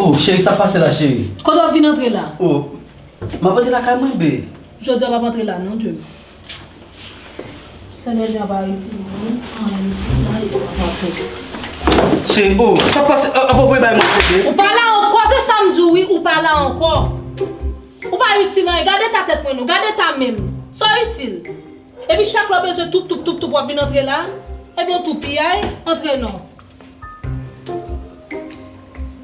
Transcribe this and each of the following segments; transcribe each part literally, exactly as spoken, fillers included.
Oh, cheri, sa pase la, cheri? Kote w ap vin antre la? Oh, m ap antre lakay mwen, be. Jodi a w p ap antre la, non, Dye. Sènèl jan pa itil mwen, anyen isit la, li pa ka fè. Cheri, oh, sa pase, ap, ap voye bay mwen, cheri. Ou pa la ankò, se sa m di w, wi, ou pa la ankò. Ou pa itil anyen, gade eta tèt mwen non, gade eta men m. Sa w itil? Epi chak lè w bezwen toup, toup, toup, toup, w ap vin antre la? Ebyen w tou piyay, antre non.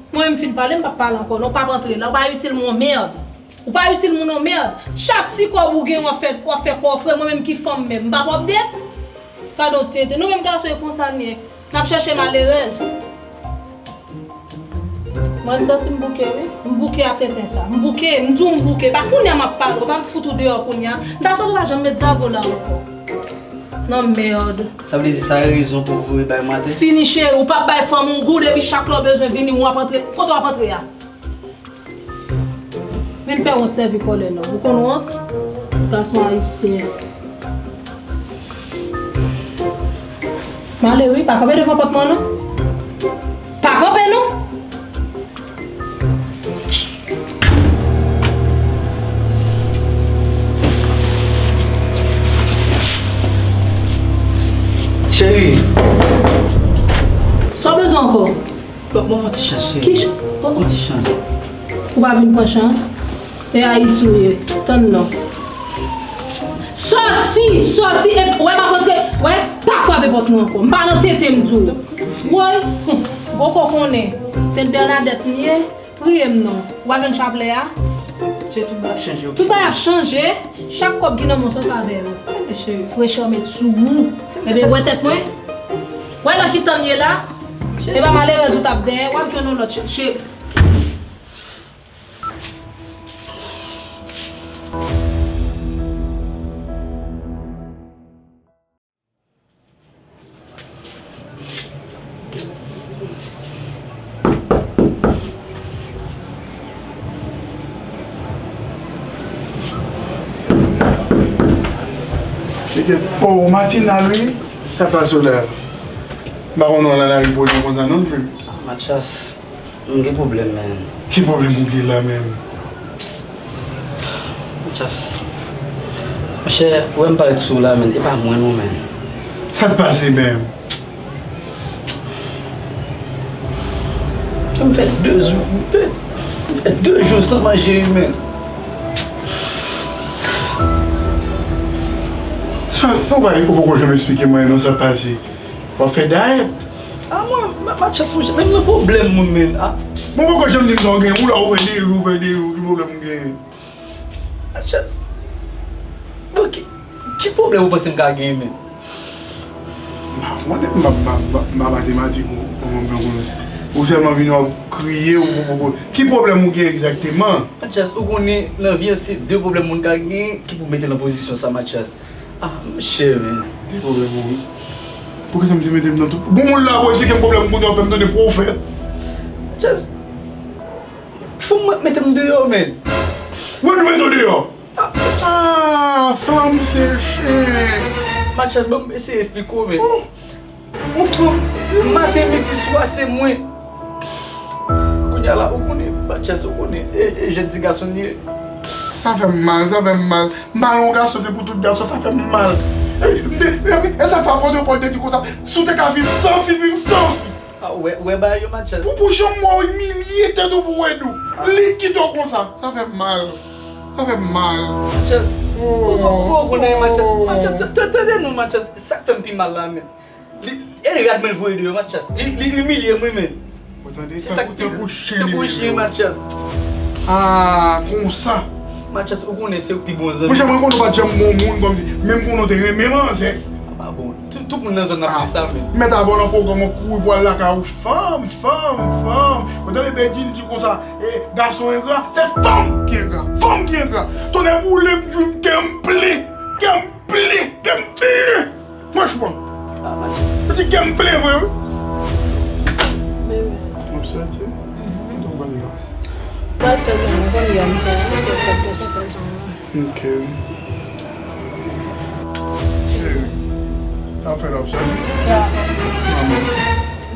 Mwen menm m fin pale, m p ap pale ankò non, w p ap antre la, w pa itil mwen yon mèd. Ou pa itil moun yon mèd. Chak ti kòb ou gen, w ap fè, w ap fè kòfre, mwen menm ki fanm menm, m p ap update. Gade yon tenten. Nou menm gason e konsa n ye. N ap chèche malerèz. Mwen, m santi m bouke, wi. M bouke a tenten sa. M bouke, m di w m bouke. Pa kounye a m ap pale w, pa m fout ou deyò kounye a. M ta swete w pa janm met zago la ankò. Nan mèd. Sa vle di sa rezon pou w voye bay maten? Fini cheri, ou p ap bay fanm ou goud epi chak lè w bezwen vini w ap antre. Kote w ap antre a? Vin fè wont sèvi kòlè non. Ou konn wont? Gason ayisyen. M ale wi, pa kanpe devan pòt mwen non. Pa kanpe non. Cheri. Sa w bezwen ankò? Bon, bon, yon ti chans, cheri. Ki ch-, bon. Yon ti chans. Ou pa vin pran chans. E Ayiti w ye. Tann non. Sòti, sòti, e, wè m ap antre, wè, pa frape pòt mwen ankò. M pa nan tenten m di w. Woy, hum, poko konnen. Sent Bènadèt m ye, priye m non. W ap jwenn chaplè a? Se tout bagay ap chanje, ok? Tout bagay ap chanje. Chak kòb ki nan men w sot avè yo. Gade cheri. Frechè w met sou ou. Ebyen, wè tèt mwen? Wè nan ki tan m ye la? Epa malerèz ou t ap dèyè, w ap jwenn yon lòt che-, che-, Oh, Matinal, wi. Sa k pase w la? M pa konn wè w nan lari pou konsa, non, Dream. Mathias. M gen pwoblèm, man. Ki pwoblèm ou gen la menm? Mathias. Monchè, ou wè m parèt sou ou la, man. E pa mwen non, man. Sa k pase menm? M fè de jou, de, m fè de jou san manje, man. Sa, ou pa, ou poko janm esplike mwen non sa k pase. W ap fè dayèt. Ah, mwen, Ma-, Mathias, monchè, menm nan pwoblèm moun, men, ah. Bon, poko janm di m sa w gen, ou la, ou fè de jou, ou fè de jou, ki pwoblèm ou genyen? Mathias, bon, ki, ki pwoblèm ou panse m ka genyen, men? M pa konnen, m pa, m pa, m pa, m pa matematik ou, ou, ou, ou, ou sèlman vin w ap kriye, ou, ou, ou, ou, ki pwoblèm ou gen egzakteman? Mathias, ou konnen, nan vi an, se de pwoblèm moun ka genyen ki pou mete l nan pozisyon sa, Mathias. Ah, monchè, men. Gen pwoblèm, wi. Poukisa misye mete m nan tout? Bon, moun la, pou esplike m pwoblèm, kounye a w fè m tande fò w fè. Just. Fò m mete m deyò, men. Mwen nou mete w deyò. Ah, fanm se chen. Mathias, ban m eseye esplike w, men. Oh. Ou fou. Maten, midi, swa, se mwen. Kounye a la, ou konnen, Mathias, ou konnen. E, e, jèn ti gason li ye. Sa fè m mal, sa fè m mal. M pa yon gason, se pou tout gason, sa fè m mal. E, m te, e, e sa fè apot Pòl te di konsa, si w te ka viv san fi, viv san fi. Ah, ou wè, ou wè bagay yo, Mathias. Pou, pou jan m wè w imilye tèt ou pou w ede w. Li kite w konsa, sa fè m mal. Sa fè m mal. Mathias, ou, ou, ou konnen, Mathias. Mathias, t-, t-, tande non, Mathias. Sa k fè m pi mal la, men. Li, e rad mwen l voye deyò, Mathias. Li, li imilye m, wi, men. Ou tande? Se sa k pi, tankou chen, tankou chen, Mathias. Ah, konsa. Mathias, ou konnen se ou k pi bon zanmi. Monchè, mwen konnen w pa t janm bon moun, kòmsi, menm konnen w te renmen manzè. Ah, pa bon. Tout, tout moun nan zòn nan ap di sa, men. Mèt avè w nan pwogram, w kouri pou al lakay ou. Fanm, fanm, fanm. Ou tande Bedjine di konsa, e, gason engra, se fanm ki engra. Fanm ki engra. Tonnè boule m, di m kè m plen. Kè m plen, kè m plen. Franchman. Ou di kè m plen vre, wi. Bebe. M ap soti. Mhm. Donk, ban m nan. Pral fè zanmi, konn yè m fè, m fè fè fè zanmi. Ok. Cheri, sa fè lè w ap soti? Ya. Manman.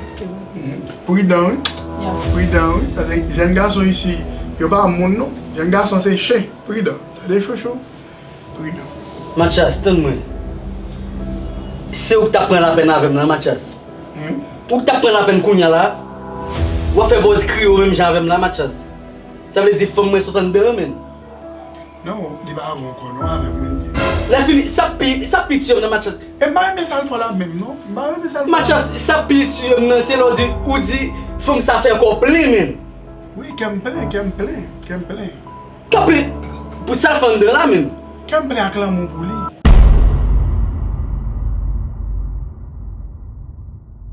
Ok. Mhm. Pridan, wi. Pridan wi, paske jèn gason isi, yo pa moun non. Jèn gason se chen. Pridan. Tande chouchou. Pridan. Mathias, tann mwen. Se ou k t ap pran lapèn avè m nan, Mathias. Hmm? Ou k t ap pran lapèn kounye a la. W ap fè bòz kriye w menm jan avè m la, Mathias. Sa vle di fanm mwen sot anndan an, menn. Non, li pa avè w ankò non, avè mwen li ye. Lè fini, sa pi, sa pi tiye m nan, Mathias. E m pa renmen sa l fè w la menm non. M pa renmen sa l fè w la. Mathias, sa pi tiye m nan, se lè w di, ou di fanm sa fè kò w plen, menn. Wi, kè m plen, kè m plen, kè m plen. Kè w plen pou sa l fè anndan la, menn. Kè m plen ak lanmou pou li.